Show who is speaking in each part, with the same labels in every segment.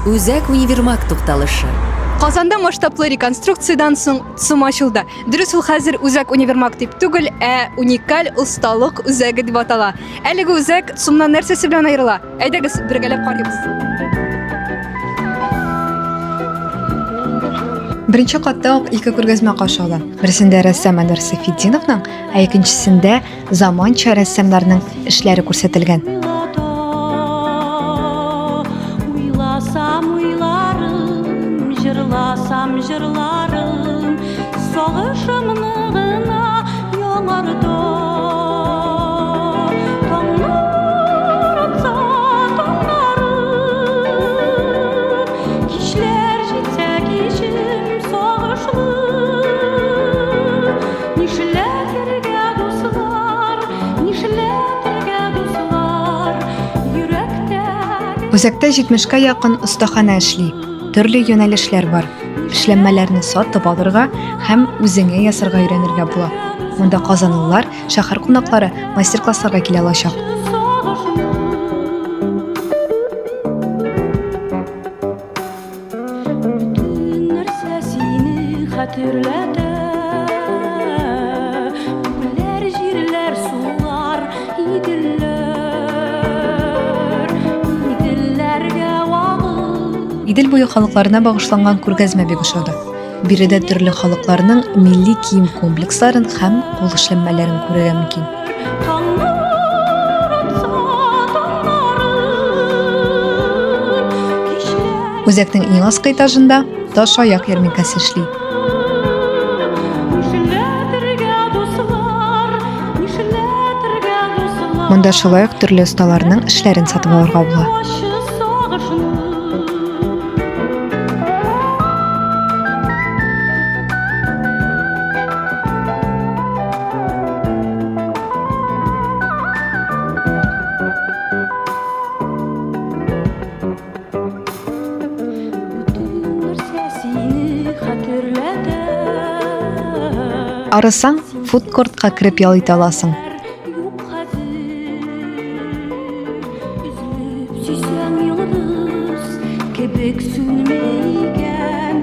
Speaker 1: Үзәк универмаг тукталышы.
Speaker 2: Казанда масштаблы реконструкциядән соң ЦУМ ачылды. Дөрес ул хәзер үзәк универмаг дип түгел, ә уникаль осталык үзәге дип атала. Әлеге үзәк ЦУМнан нәрсәсе белән аерыла? Әйдәгез, бергәләп карыйбыз.
Speaker 3: Беренче катта ук ике күргәзмә каршы ала. Берсендә рәссам Әнвәр Сәйфетдиновның, ә икенчесендә заманча рәссамнарның эшләре күрсәтелгән.
Speaker 4: Уйласам уйларым, җырласам җырларым, сагышымны гына яңарта. Таңнар атса таңнарым, кичләр җитсә кичем сагышлы. Нишләтергә, дуслар, нишләтергә, дуслар, йөрәктәге
Speaker 3: Үзәктә 70-кә якын остаханә эшли. Төрле юнәлешләр бар. Эшләнмәләрне сатып алырга һәм үзеңә ясарга өйрәнергә була. Монда казанлылар, шәһәр кунаклары мастер-классларга килә алачак.
Speaker 4: сагышны. Бөтен нәрсә сине хәтерләтә. Күкләр, җирләр, сулар, иделләр. Иделләргә вагы.
Speaker 3: Идел буе халыкларына багышланган күргәзмә бик ошады. Биредә төрле халыкларның милли кием комплексларын һәм кул эшләнмәләрен күрергә мөмкин. Үзәкнең иң аскы этажында таш аяк ярминкәсе эшли. Монда шулай ук төрле осталарның эшләрен сатып алырга була. Арысаң, фудкортка кереп ял итә аласың.
Speaker 4: Сөйсәң йолдыз кебек сүнми икән,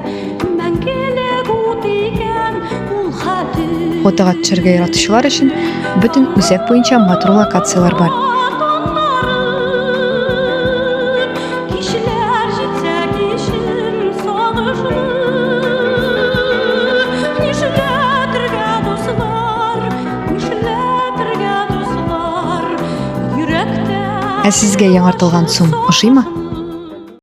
Speaker 4: мәңгелек ут икән ул хәтер.
Speaker 3: Фотога төшәргә яратучылар өчен бөтен үзәк буенча матур локацияләр бар.
Speaker 4: Кичләр җитсә кичем сагышлы, Нишләтергә, дуслар, нишләтергә, дуслар, йөрәктә
Speaker 3: Ә сезгә яңартылган ЦУМ ошыймы?